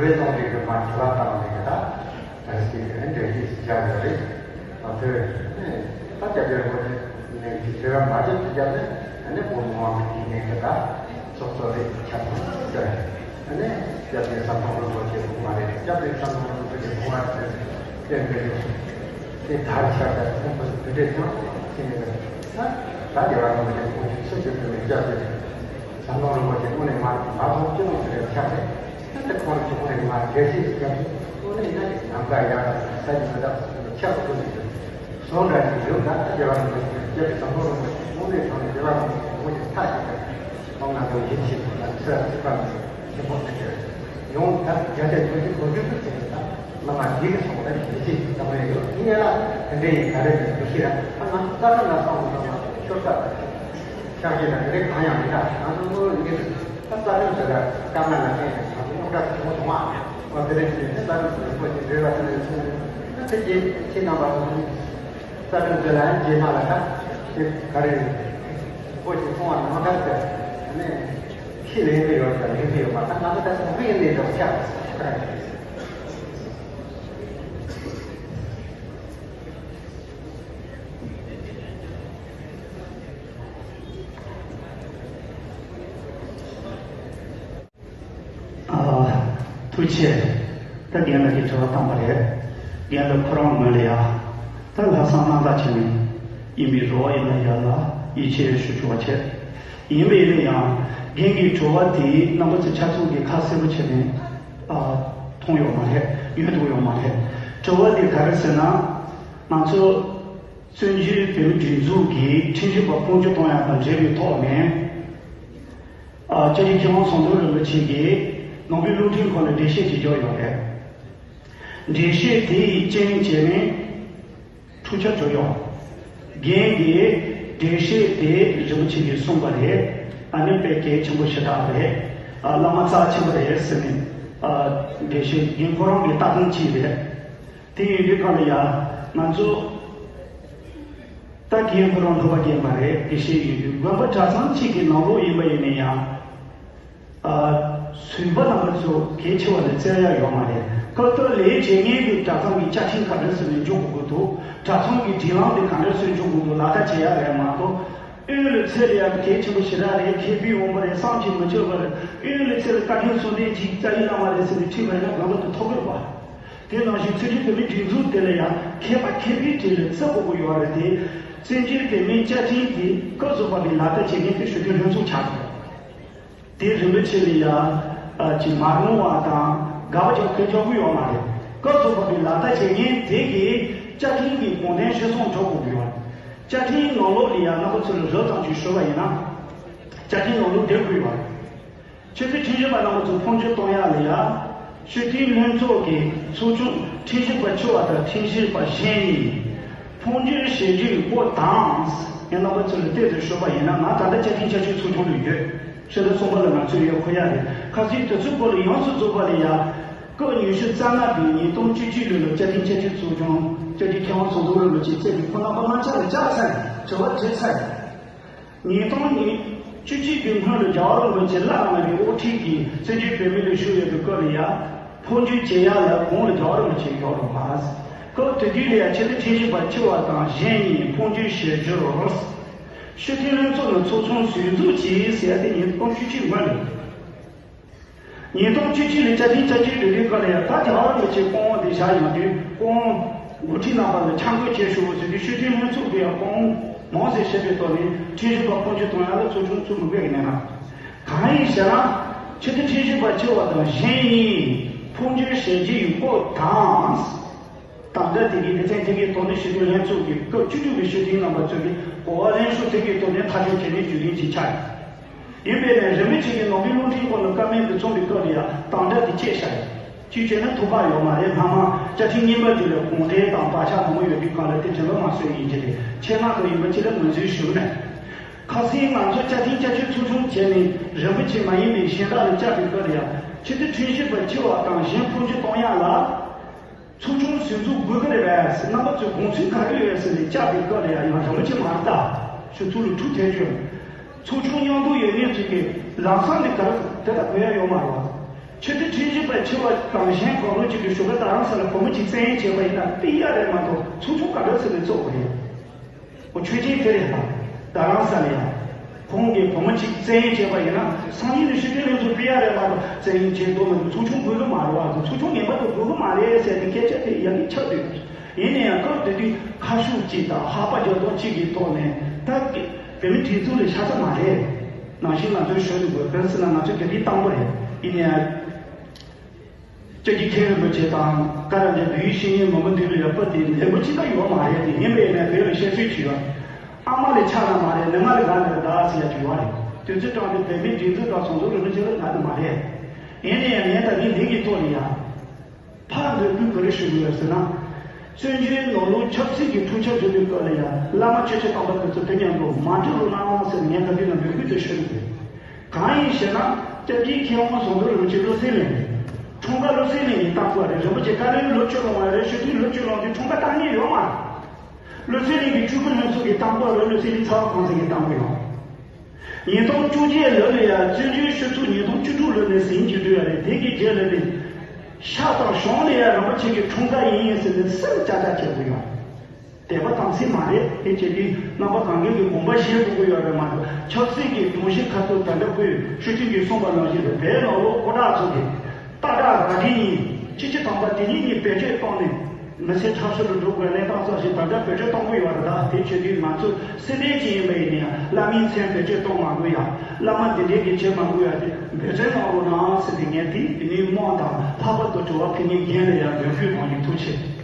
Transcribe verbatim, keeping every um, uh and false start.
བོད་གཏོང་རིགས་ཀྱི་མ་དྲི་བ་བཏང་ནས་ཀྱི་ད་ད་ཞིག་གི་འགྲེལ་བཤད་ཞིག་རྒྱག་ཡོད་རེད། ད་དེ་ད་སྐྱབས་རྗེ་རིན་པོ་ཆེ་ནས་ཀྱི་དྲི་བ་མ་བརྒྱབ་ཀྱི་རྒྱབ་ནས་ཨ་ནི་བོད་མི་མང་གི་ནས་ཀྱི་ད་ཚོགས་གཙོ་རེད་ཆགས་སོང་ཟེར། ཨ་ནི་སྐྱབས་རྗེ་ཟམ་གདོང་རིན་པོ་ཆེ་བུ་མ་རེད། སྐྱབས་རྗེ་ཟམ་གདོང་རིན་པོ་ཆེ་བུ་མ་རེད་ཟེར་བསྟན་པའི་ལུགས་དེ་དར་ཆགས་ཀྱི་ཁོང་ཚོ་དེ་འདྲས་ཀྱང་ཟེར་ནས་ད་ད་རྒྱལ་བ་རིན་པོ་ཆེ་ཁོང་ཚོ་ཚུར་གྱི་དེ་ནས་སྐྱབས་རྗེ་ཟམ་གདོང་རིན་པོ་ཆེ་དངོས་གནས་མ་མ་མཐོང་ཅི་མོ་ཟེར་བའི་ཆགས་རེད། ད་ལྟ་ཁོང་ཚོ་ཁོང་རེ་མ་གལ་སྲིད་སྐྱབས་རྗེ་དངོས་གནས་ཡིན་ན་ནམ་མཁའ་ཡར་ས་ཀྱི་མི་དག་ཆགས་སུ་འདུག་ཟེར། བཟོ་འདྲ་ཞིག་ཡོད་ན་ད་རྒྱལ་བ་རིན་པོ་ཆེ་སྐྱབས་རྗེ་ཟམ་གདོང་རིན་པོ་ཆེ་དངོས་གནས་དྲང་གནས་རྒྱལ་བ་རིན་པོ་ཆེ་དངོས་གནས་མཐའ་ཞིག་ཏུ་ང་ཚོ་ཡིད་ཆེས་དང་ཚེ་རབས་ཚེ་དཔག་མེད་ཆེན་པོ་ཐུགས་རྗེ་ཡོང་ད་རྒྱ་ཆེ་དགོས་ཀྱི་གོ་རྒྱུ་དུ་བྱས་ནས་ད་བླ་མ་འདི་གི་སོང་ད་ཡིད་ཆེས་ཀྱི་བསམ་བློ་ཡོད། ཡིན་ཡང་ན་དེ་འདྲའི་ཡིན་ག་རེ་ཡིན་མི་ཤེས་ར། ད་ང་ཚོ་རྩ་ཁྲིམས་ལ་བསམ་བློ་བཏང་བ་ཤོར་ཐབས་ཕྱག་རྗེས་ལ་དེ་རིགས་གང་ཡང་མི་འདྲ། ང་ཚོ་དངོས་ཡིན་གྱི་ད་རྩ་ཁྲིམས་ཟེར་ལ་དཀར་ནག་ལ་བརྟེན་ནས་ང་ཚོ་རྙོག་དྲ་ཆེན་པོ་བྱུང་བ། ཨོ་དེ་རིང་ཁྱེད་ནི་ད་རུང་རིན་པོ་ཆེ་འབྲེལ་བ་དེ་ནས་ཚུགས་ནས་ད་དེ་རྗེས་ཁྱེད་རྣམ་པ་ཚོ་རྩ་དོན་དེ་ལ་རྗེས་མ་ལ་ད་དེ་ག་རེ་རིན་པོ་ཆེ་གསུང་བ་ནང་ལྟར་དེ་ནས་ཁས་ལེན་གྱི་ཡོད་དང་ལེན་གྱི་ཡོད་མ་ད་ང་ཚོ་ད་གོང་འཕེལ་གནས་དང་ཆགས་ཁ་ར། ཨ། ཐུགས་རྗེ་ཆེ། ད་རྒན་ལགས་ཀྱིས་དྲི་བ་བཏང་བ་རེད། རྒན་ལགས་ཁོ་རང་ངོས་ལ་ཡ། ད་ལྷག་བསམ་རྣམ་དག་བྱས་ནས་ཡིན་པའི་རེ་བ་ཡིན་ན་ཡ་ལ་ཡིད་ཆེས་ཞུ་ཆོག་པ་བྱས། ཡིན་པ་ཡིན་ན་ཡང་རྒན་གྱི་དྲི་བ་དེ་རྣམ་པ་ཚོ་ཆ་ཚང་གིས་ཁ་གསལ་པོ་བྱས་ནས་ཨ། མཐོང་ཡོད་མ་རེད། ཉན་ཐུབ་ཡོད་མ་རེད། དྲི་བ་དེ་ག་རེ་ཟེར་ན། ང་ཚོ་བཙན་བྱོལ་བོད་མིའི་སྒྲིག་འཛུགས་ཀྱི་ཁྲིམས་ཞིབ་པ་དཔུང་འཇུག་གཏོང་ཡག་དང་འབྲེལ་བའི་ཐོག་ནས། ཨ། སྐྱབས་རྗེ་མཁས་དབང་ཟམ་གདོང་རིན་པོ་ཆེ་གིས་ནང་པའི་རླུང་འཕྲིན་ཁང་ལ་འགྲེལ་བཤད་ཅིག་བརྒྱབ་ཡོད་རེད། འགྲེལ་བཤད་དེ་ཡི་རྐྱེན་བྱས་ནས་འཁྲུག་ཆ་བྱུང་ཡོད། རྒན་གྱིས་འགྲེལ་བཤད་དེ་རིན་པོ་ཆེ་གིས་གསུངས་པ་རེད། ཨ་ནི་དཔེ་གལ་ཆེན་པོ་ཞེ་དྲག་རེད། ཨ། བླ་མ་རྩ་ཆེན་པོ་རེད་ཟེར་ནས། ཨ། འགྲེལ་བཤད་རྒན་ཁོ་རང་གིས་ལྟ་སྟངས་གཅིག་རེད། དེ་ཡིན་དུས་གང་ལ་ཡ། ང་ཚོ་ད་རྒན་ཁོ་རང་སློབ་པ་རྒན་པ་རེད། དགེ་བཤེས་ཡིན་དུས་དགོན་པ་གྲྭ་ཚང་གཅིག་གི་ནང་ལོགས་ཡིན་པ་ཡིན་ན་ཡང་། ཨ། ཟུར་པ་རྣམ་པ་ཚོ་གལ་ཆེ་བ་ལ་བཙལ་ཡ་ཡོད་མ་རེད། སྐབས་ཐོག་ལས་བྱེད་མཁན་གྱི་གྲྭ་ཚང་གི་བཅའ་ཁྲིམས་ག་འདྲ་བཟོས་ནས་འཇོག་དགོས་ཀྱི་འདུག་གྲྭ་ཚང་གི་སྒྲིག་ལམ་དེ་ག་འདྲ་བཟོས་འཇོག་དགོས་འདུག་ལག་བསྟར་བྱེད་ཡ་རེད་མ་གཏོགས། དབུས་ལ་ཚད་ལ་ཡང་གལ་ཆེན་པོ་ཞེ་དྲག་རེད། མཁས་པའི་དབང་པོ་རེད། བསམ་གྱིས་མི་ཁྱབ་པ་རེད། དབུས་ལ་ཚད་ལ་བཀའ་བརྒྱུད་གསུང་བསྟན་གྱི་རྩ་བའི་བླ་མ་རེད་ཟེར་ནས་ཁྲིད་པ་ཡིན་ན་དགོངས་པ་དེ་ཐོབ་དགོས་པ། དེ་ནང་བཞིན་བཙན་བྱོལ་བོད་མིའི་སྒྲིག་འཛུགས་དེ་ལ་ཡང་མཁས་པ་མཁས་པའི་གྲས་ལ་བརྩི་དགོས་ཀྱི་ཡོད་རེད་དེ། བཙན་བྱོལ་བོད་མིའི་བཅའ་ཁྲིམས་དེ་སྐབས་སུ་བབས་པའི་ལག་བསྟར་བྱེད་མཁན་དེ་སྤྱི་འཐུས་ལྷན་ཚོགས་ཆགས་དགོས། དེ་རིན་པོ་ཆེ་ལ་ཡ། ཨ། ཅིག་མ་རུང་བ་དང་དགག་པ་རྒྱག་ཁུལ་རྒྱག་གི་ཡོད་མ་རེད། སྐབས་སུ་བབས་པའི་ལག་བསྟར་བྱེད་མཁན་དེ་གིས་བཅའ་ཁྲིམས་ཀྱི་དགོངས་དོན་གཞིར་བཟུང་འགྲོ་དགོས་ཀྱི་ཡོད། བཅའ་ཁྲིམས་ནང་ལོགས་ལ་ཡ་རྣམ་པ་ཚོ་ལ་རོབ་ཙམ་ཅིག་ཞུས་པ་ཡིན་ན། བཅའ་ཁྲིམས་ནང་ལོགས་དེ་བཀོད་ཡོད། ཆེས་མཐོའི་ཁྲིམས་ཞིབ་པ་རྣམ་པ་ཚོ་དཔུང་འཇུག་གཏོང་ཡག་ལ་ཡ། སྤྱི་འཐུས་ལྷན་ཚོགས་ཀྱི་ཚོགས་ཆུང་ཁྲིམས་ཞིབ་པ་ཆེ་བ་དང་ཁྲིམས་ཞིབ་པ་གཞན་གཉིས། ཕུང་འགྱུར་བྱེད་རྒྱུའི་སྐོར་དང་། ངས་རྣམ་པ་ཚོ་ལ་བལྟས་ཏེ་ཞུས་པ་ཡིན་ན། ང་ད་ལྟ་བཅའ་ཁྲིམས་བསྐྱར་བཅོས་ཚོགས་ཆུང་ལ་ཡོད། ཕྱི་ཟླ་གསུམ་པ་ལ་ང་ཚོས་ཡོད་ཁོ་ཡ་རེད། ཁ་སང་དུས་ཚོད་སྐོར་ལ་ཡོངས་སུ་རྫོགས་པ་ལ་ཡ། སྐབས་ཉི་ཤུ་རྩ་ལྔ་པའི་ཉིས་སྟོང་བཅུ་གཅིག་ལོ་ལ་བཅའ་ཁྲིམས་བསྐྱར་བཅོས་ཚོགས་ཆུང་སྐྱབས་རྗེ་མཁས་དབང་ཟམ་གདོང་རིན་པོ་ཆེ་གཙོས་པའི་ཁོང་རྣམ་པ་ལྔ་ཆ་ལ་བཅར་ཚར། དྲི་བ་དྲིས་ཚར། ཉིས་སྟོང་ཉི་བཅུ་གཅིག་པའི་སྔོན་ལ་རྒྱལ་བ་རིན་པོ་ཆེ་བླ་ན་མེད་པའི་དབུ་ཁྲིད་ཀྱིས་བཙན་བྱོལ་བོད་མི་ལ་ཞུས་ཡོད་པའི་སྐབས་ལ་ཡ། འཕོ་འགྱུར་བྱེད་ཡག་ལ་གོང་ལ་རྒྱལ་བ་རིན་པོ་ཆེ་ཡོད་རེད་པ། སྐབས་དེ་དུས་ལ་ཡ་ཆེས་མཐོའི་ཁྲིམས་ཞིབ་པ་ཆེ་བ་དང་གཞན་གཉིས་འཕོ་འགྱུར་བྱེད་རྒྱུར། སྤྱི་འཐུས་ལྷན་ཚོགས་ནས་ཚོགས་ཆུང་ཟུར་འཛུགས་གྱིས་ཟེར་ཡ་དེ་ཉིས་སྟོང་བཅུ་གཅིག་སྔོན་རེད། ཉིས་སྟོང་བཅུ་གཅིག་ལོའི་བཅའ་ཁྲིམས་བསྐྱར་བཅོས་འགྲོ་དུས་སྐབས་ལ་ཡང་ད་རྒྱལ་བ་རིན་པོ་ཆེ་སྐུ་དབང་དེ་བཞག་ཡོང་དུས། སྐུ་དབང་འགོ་ཁྲིད་རྣམ་པ་ལ་འཆར་འགོད་བྱེད་ཤོག་ཟེར་དུས། སྤྱི་འཐུས་ལྷན་ཚོགས་ཀྱིས་ཡང་སྐུ་དབང་མང་ཙམ་བཞེས་པའི་ཐོག་ནས་ཁྲིམས་ཞིབ་པ་དཔུང་འཇུག་གཏོང་ཡག་ལ་ཚོགས་ཆུང་ཚུགས་མི་དགོས་ཀྱི་མེད་ན། གང་ཡིན་ཟེར་ན། ཆེས་མཐོའི་ཁྲིམས་ཞིབ་པ་ཆེ་བ་དང་གཞན་གཉིས་འཕོ་འགྱུར་བྱེད་རྒྱུ་ཡི་སྐོར་དང་། དམ་བཅའ་དེ་གའི་སྡེ་ཚན་དེ་གའི་ཐོག་ནས་སྤྱི་འཐུས་ལྷན་ཚོགས་ཀྱི་སྐབས་བཅུ་དྲུག་པའི་སྤྱི་འཐུས་རྣམ་པ་ཚོས་ཀྱི་གོ་བ་ལེན་ཕྱོགས་དེ་གའི་ཐོག་ནས་ཐག་གཅོད་བྱས་ནས་བརྒྱུད་རིམ་ཅིག་ཆགས་ཡོད། ཡིན་པས་ན་རིན་པོ་ཆེ་གིས་ནང་པའི་རླུང་འཕྲིན་ཁང་ལ་བཀའ་མོལ་དུ་གསུངས་པའི་སྐབས་ལ་ཡང་དམ་བཅའ་དེ་བཅད་བཞག་ཡོད། གཅིག་བྱས་ན་ཐོབ་པ་ཡོད་མ་རེད། སྔ་མ་བཅའ་ཁྲིམས་རྙིང་པ་དེ་ལ་གུང་ཁྲན་དང་བག་ཆགས་མང་པོ་ཡོད་དུས་སྒང་ལ་དེ་དྲན་པ་མ་སོས་ཡིན་གྱི་རེད། ཆེད་མངགས་ཐོག་ཡིན་པ་ཅིག་ལ་ངོས་འཛིན་ཞུ་གི་མེད། ཁ་སང་ང་ཚོ་བཅའ་ཁྲིམས་བསྐྱར་བཅོས་ཚོགས་ཆུང་བྱས་ནས་རིན་པོ་ཆེ་མ་ཡིན་པའི་གཞན་དག་ལ་བཅར་བའི་སྐབས་ལ་ཡང་ཆེས་མཐོའི་ཁྲིམས་ཞིབ་པ་ཆེ་བ་དང་གཞན་འཕོ་འགྱུར་གཏོང་ཡག་ལ། ཚོགས་ཆུང་ཟུར་འཛུགས་དགོས་ཀྱི་རེད་པས། རྣམ་པ་ཚོས་དགོངས་ཚུལ་ག་རེ་ཡོད་ཟེར་ནས་བཅར་བའི་སྐབས་ལ་ཡང་ཡང་རིན་པོ་ཆེ་མ་རེད་ད། ཞུ་ཚུལ་ལ་འཁྲུག་ཐལ་རྒྱུ། ཚོགས་ཆུང་མཉམ་དུ་ཡོད་མཁན་ཚོས་ཀྱི་ལམ་སང་ནས་ག་རེ་དེ་ལྟ་གོ་ཡ་ཡོད་མ་རེད་བ། ཆོས་སྡེ་ཁྲིམས་ཞིབ་པ་ཆེ་བ་དང་གཞན་གང་རུང་གཅིག་གིས་ཞོགས་ཀ་རྡ་རམ་ས་ལ་བུ་མོ་གཅིག་བཙན་གཡེམ་བྱས་པ་ཡིན་ན་དེ་ཡག་རེད་མ་གཏོགས་ཚོགས་ཆུང་ག་འདྲ་ཟེར་ནས་བཙུགས་པ་རེད། འོ་ཆོས་ཅན་དེ་རེད་ད། རྡ་རམ་ས་ལ་ཡང་ཁོང་གིས་བུ་མོ་གཅིག་བཙན་གཡེམ་བྱས་པ་ཡིན་ན་སང་ཉིན་ནས་ཕྱི་དྲིལ་ལས་འཛུགས་སྤེལ་ཡག་རེད་མ་གཏོགས་བཙན་གཡེམ་བྱེད་དོ་མི་འདུག་ཚོགས་ཆུང་དགོས་ཀྱི་མ་རེད་བ། ཚོགས་ཆུང་ངེས་པར་དུ་དགོས་ཀྱི་མ་རེད་ཟེར་ནས་སྐད་ཆ་དེ་ཡག་གི་ཆགས་འདུག་ཡིན་ན་ཡང་སྐབས་དེ་དུས་ཁ་ཤུགས་གཅིག་དང་ཧ་པ་རྒྱག་སྟངས་གཅིག་གི་ཐོག་ནས་ད་བོད་མི་སྒྲིག་འཛུགས་ལ་ཤ་ཚ་མ་རེད། ནང་བཞིན་ང་ཚོའི་ཞོལ་དུ་དགོས་དཔེར་ཟེར་ན་ང་ཚོའི་རྒྱ་རིགས་དང་པོ་རེད། ཡིན་ན་ཡང་། སྐྱབས་རྗེ་མཁན་རིན་པོ་ཆེ་དང་ཀ་ར་འདི་བོད་ཡིག་ཤེས་ཡོན་མི་མང་འདི་ལ་ཡང་པ་དེ་ལེགས་པོ་ཅི་ལྟར་ཡོད་མ་རེད་དེ། ཡིན་པས་ན་བོད་ལ་བཤད་ཚུལ་བྱས་ཡོད། ཨ་མ་ལས་ཆགས་ན་མ་རེད། ནི་མ་ལས་ག་ནི་རེད་ད་ཟེར་ཡ་ཅིག་ཡོད་རེད། དུས་ཚོད་སྟངས་དེ་བོད་མིའི་སྒྲིག་འཛུགས་དང་ཚོགས་འཛུགས་རིན་པོ་ཆེ་ལ་ང་ནི་མ་རེད། ཡིན་ན་ཡང་ངས་ད་ནི་འདི་གི་ཐོག་ལ་ཡང་། ཕར་འབོད་སྐུལ་ག་རེ་ཞུ་གི་ཡོད་ཟེར་ན། བཙན་བྱོལ་ནང་ལོགས་ཆབ་སྲིད་ཀྱི་འཁྲུག་ཆ་བཟོ་དུས་སྐབས་ལ་ཡང་བླ་མ་ཆོས་བྱེད་དམ་པ་དེ་ཚོ་དེ་མཉམ་དུ་མ་འགྲིག་རོགས་གནང་ཟེར་ནས་ངས་ད་གིན་ལ་འབོད་སྐུལ་དེ་ཞུ་གི་ཡོད། གང་ཡིན་ཞེ་ན་སྐྱབས་རྗེ་མཁས་དབང་ཟམ་གདོང་རིན་པོ་ཆེ་བློ་གསལ་གླིང་རེད། འཁྲུངས་སྐར་བློ་གསལ་གླིང་གིས་བཏང་དགོས་རེད། རིན་པོ་ཆེ་བཀའ་བློན་ལོ་བཅུ་ལོན་པ་རེད། ཞུ་དུས་ལོ་བཅུ་ལོན་དུས་འཁྲུངས་སྐར་བཏང་མཁན་ཡོད་མ་རེད། བློ་གསལ་གླིང་གི་སྤྲུལ་སྐུ་ལྷན་ཚོགས་ཀྱིས་བཏང་དགོས་རེད། བློ་གསལ་གླིང་ཚ་བ་གང་ཟེར་གྱིས་བཏང་དགོས་ཡོད། ཉིས་སྟོང་བཅོ་བརྒྱད་ལོ་ལ་ཡང་བཙན་བྱོལ་ཕྱི་ཚུལ་ཉིས་སྟོང་བཅུ་དྲུག་ལོ་ནས་ཟིན་གྱི་འགྲོ་ཡ་རེད། དེ་གི་རྗེས་ལ་ནི་ཤ་དང་གཞུང་ལ་ཡང་རིན་པོ་ཆེ་གི་འཁྲུངས་སྐར་ཡིན་ཡིན་ཟེར་ནས་སེམས་ཅག་ཅག་བྱེད་དགོས་ཡོད། དད་པ་དམ་ཚིག་མ་རེད། དེ་བྱེད་དུས་རྣམ་པ་གང་གིས་ཀྱི་དགོངས་པ་བཞེས་དགོས་ཀྱི་ཡོད་རེད་མ་གཏོགས་ཆབ་སྲིད་ཀྱི་སྒྲོམ་གཞི་ཁ་ཐུག་ད་ལྟ་ཁོས་ཤུགས་ཆེན་གྱིས་གསུངས་པ་ནང་བཞིན་རེད། བོད་ནང་ལོགས་སྐུ་དྲག་ཚོ་གིས་སྟག་བྲག་རྭ་སྒྲེང་གཉིས་ཁྱི་ཁྱི་དམ་པ་དེ་གཉིས་གཉིས་བེད་སྤྱོད་བཏང་ནས་མི་ཚེ་འཁྲབ་ཤོར་དུ་འགྲོ་དགོས་གནས་སྟངས་ཙམ་ཞིག་ད་ལྟ་བེད་སྤྱོད་གཏོང་གི་ཡོད་རེད། ད་དེ་བྱེད་དུས་ང་ཚོ་སྲིད་དོན་ཅན་ཡིན་པ་ཡིན་ན་ཡང་བླ་མའི་མཚན་བེད་སྤྱོད་གཏོང་མ་དགོས་ཡ། བླ་མ་འདི་འདྲའི་གི་བྱེད་མ་དགོས་ཡ་དེ་འབད་བརྩོན་གནང་རོགས་གནང་ཟེར་ཏེ་ངས་དེ་དེ་ནས་དམངས་དང་ལྷག་པར་དུ་དྲི་བ་ཕུལ་མཁན་རྒན་ལ་ཡང་འབོད་སྐུལ་གནང་རྒྱུ། ཐུགས་རྗེ་ཆེ།